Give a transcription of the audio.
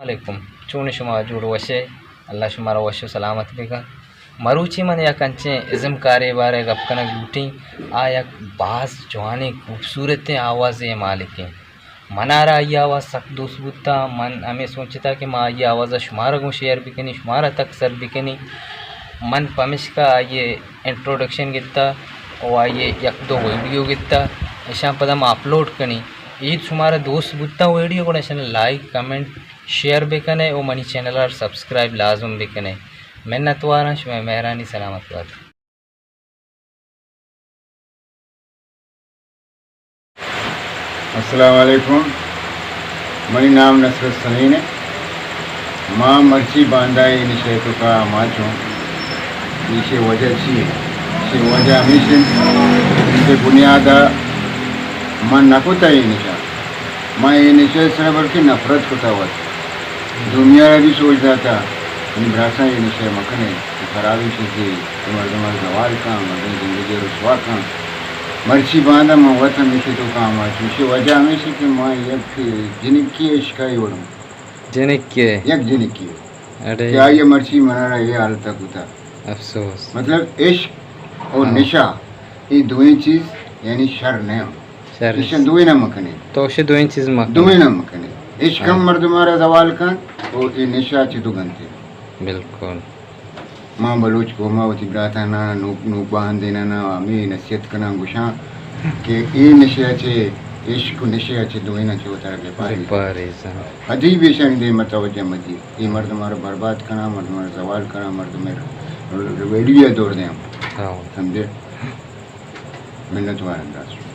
علیکم، چون شما؟ جوڑ وش ئے؟ اللہ شمارا وش و سلامت بکن۔ مروچی من یک انچیں ازم کارے بارے گپ کنگ لوٹیں، آ یک باز جوانیں خوبصورتیں آوازے مالکیں۔ منارا آئی آواز سک دوست بوتا، من ہمے سوچتا کہ ما آئی آواز شمارا گوں شیئر بکنی، شمارا تک سر بکنی۔ من پمشکا آئی انٹروڈکشن گتا و آئی یک دو ویڈیو گتا، اشان پدا ما اپلوڈ کنی۔ اید شمارا دوست بوتا ویڈیو گڑا اشان لائک، کمنٹ، شیئر بکنے و منی چینل ءَ سبسکرائب لازم بکنے۔ منتواراں، شمئے مہرانی، سلامت بات۔ السلام علیکم، منی نام نصرت سنین ہے۔ ما مرچی باندا اے نشے توکا آماچ اوں۔ ایشی وجہ چی ہے؟ ایشی وجہ ہمیش انت کہ بنیادا من نہ کتا اے نشہ۔ ما اے نشے سرا بلکہ نفرت کتا وت۔ دنیا را بھی سوچ داتا، نی براساں اے نشے مکنے، اے خرابیں چیزے، اے مردم ءَ زوال کن، مردم زندگی ءَ رسوا کن۔ مرچی باندا من وت ہمیشی توکا آماچ اوں۔ ایشی وجہ ہمیش کہ ما یک جنکی عشق ءِ وڑ اوں۔ جنکی؟ یک جنکی۔ اڑے۔ کہ آئی مرچی منارا اے حالت کتا۔ افسوس۔ مطلب عشق اور ہاں۔ نشہ، اے دوئیں چیز یعنی شر نہ ہوں۔ شر۔ ایشاں دوئیں نہ مکنے۔ تو شے دوئیں چیز مکنے۔ دوئیں نہ مکنے۔ عشق ہم ہاں۔ مردم ءَ را زوال کن، او اے نشہ چہ تو گنتے۔ بالکل۔ ما بلوچ قوم ءَ وتی براتاں نا نوک، نوک باہندیناں نا ہمے نصیحت کناں گوشاں کہ اے نشہ چہ، عشق و نشہ چہ دوئیناں چہ وتارا بپاریز۔ بپاریز، ہاں۔ ادیب ایشانی دیم ءَ توجہ مدی۔ اے مردم ءَ را برباد کناں، مردم ءَ را زوال کناں، مردم ءَ را ویڈیو دور دیاں۔ ہاں۔ سمجھے؟ منت وار انداز۔